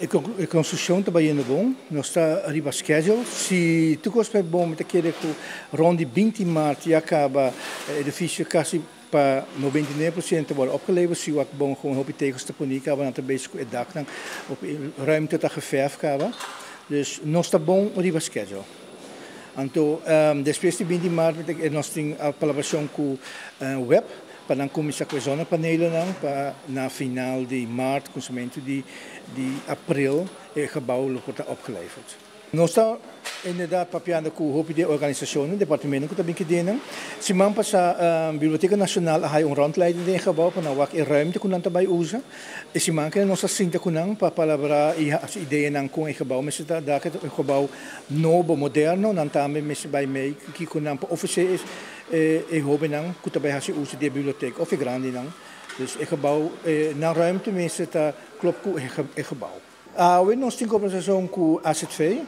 E construccion ta bayendo bon, nos ta riba schedule. Si tur cos bay bon, mi ta kere cu rond di 20 maart ya caba e edificio casi pa 99% worden opgeleverd. Si wak bon, gewoon hopi tegels ta poni caba, nan ta bezig cu e daknan, hopi ruimte ta geverf caba. Dus nos ta bon riba schedule. Anto, despues di 20 maart nos tin palabracion cu WEB pa nan cuminsa cu e zonnepanelennan pa na final di maart, cuminsamento di april, e gebouw lo por ta opgeleverd. Nos ta inderdaad papiando cu hopi di organisacionnan, departamento cu ta bin kidenen. Siman pasa Biblioteca Nacional a haya un rondleiding den e gebouw pa nan wak e ruimte cu nan ta bay usa. E siman cu nos a sinta cu nan pa palabra y haci ideanan con e gebouw mester ta, da cu ta un gebouw nobo, moderno, nan tambe mester bay mee kico nan por ofrece e hobennan cu ta bay haci uso di e biblioteca of e grandinan. Dus e gebouw, nan ruimte mester ta klop cu e gebouw. Awe nos tin conversacion cu AZV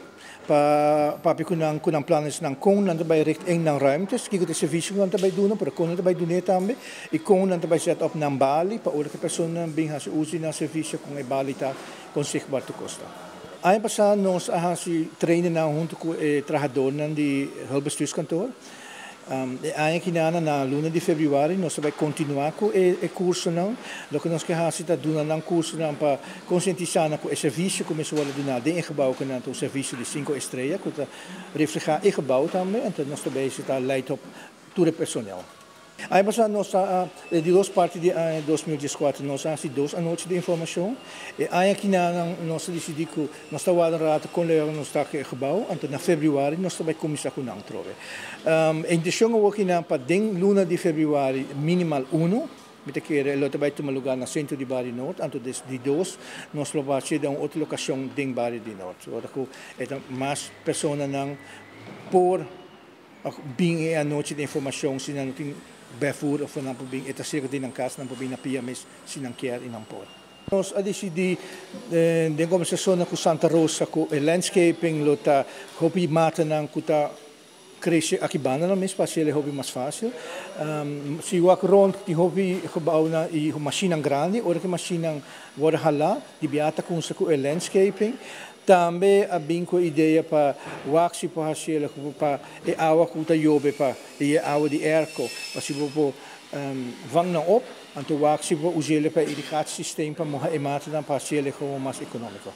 pa papia cu nan plannen con nan ta bay richt in nan ruimtes, kico ta servicio cu nan ta bay duna, pero con nan ta bay duna tambe y con nan ta bay set up nan bali pa ora cu e persona bin haci uso di nan servicio, con e bali ta con zichtbaar te costa. Aña pasa nos a haci training nan hunto cu e trahadornan di hulpbestuurskantoor. E aña aki na luna di februari nos ta bay continua cu e cursonan. Loke nos kier haci ta duna nan cursonan pa concientisa nan cu e servicio cu mester wordo duna den e gebouw cu nan ta un servicio di 5 estrella cu ta refleha e gebouw tambe. Anto nos ta bezig ta leid op tur e personeel. Aña pasa nos a di dos parti di aña 2014 nos a haci dos anochi di informacion. E aña aki nos a dicidi cu nos ta warda un rato con leu nos ta cu e gebouw, anto na februari nos ta bay cuminsa cu nan trobe. E intencion aki nan pa den luna di februari minimal uno, mi ta kere lo ta bay tuma lugar na centro di Bario Noord, anto di dos nos lo bay den un otro locacion den Bario di Noord. Ora cu e mas personanan por bin e anochi di informacion, si nan no tin vervoer of nan por bin, e ta cerca di nan cas, nan por bin na pia mes si nan kier y nan por. Nos a dicidi den conversacion cu Santa Rosa cu e landscaping lo ta hopi matanan cu ta crece aki banda nan mes pa haci hopi mas facil. Si wak rond di hopi gebouw y machine grandi, ora cu machine worden hala, di biata cu e landscaping. Tambe a bin cu idea pa wak si por haci pa e awa cu ta yobe, pa e awa di airco, pa si por vang nan op, anto wak si por usa pa irrigatiesysteem pa muha e matanan pa haci gewoon mas economico.